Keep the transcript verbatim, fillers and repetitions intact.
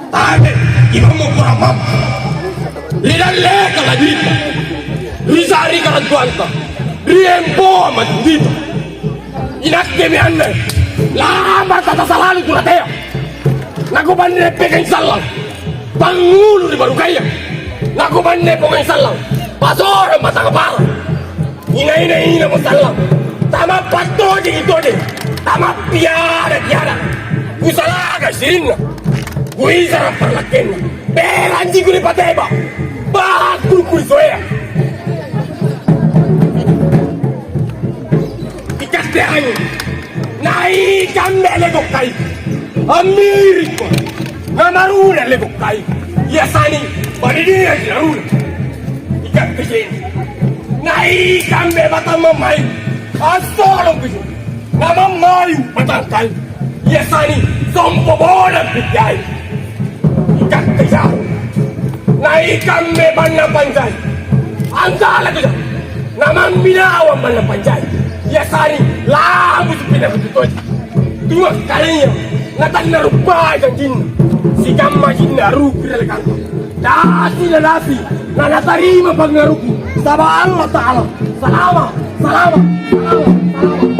Tapi, imammu kurang mampu. Ri dalleka lajita, ri sa'ri karantuanta, ri empoa matinjita. Inakkemi anne, lamata tasalalu turatea. Nakupanreppekeng sallang, pangngulu ri barukaya. Nakupanreppekeng sallang, pasorong matangapara. Ina-ina-inamo sallang, tamappa' tojeng-tojeng, tamappiara-piara. Kusalaka sirinna, kuisara' parlakkenna. Beranji kuri pateba, baku kuri soea. Ikatte anjing, naikambe leko kai, ammirikko, namaruna leko kai, yasani, baridia naruna. Ikatte je'ne', naikambe batang mammayu, assolong kuju, namammayu batang kayu. Yasani sompo bodang pijai. Ikatte jaru. Naikambe banna panjai. Anggala kuja. Namamminawang banna panjai. Yasani labu supina kututoji. Tua karenya. Natanna rupai janjinna. Sikamma jinna rupi ri kantong. Dasi na dasi, na natarima pangngaruku, saba' Allata'ala. Salama', salama', salama', salama'.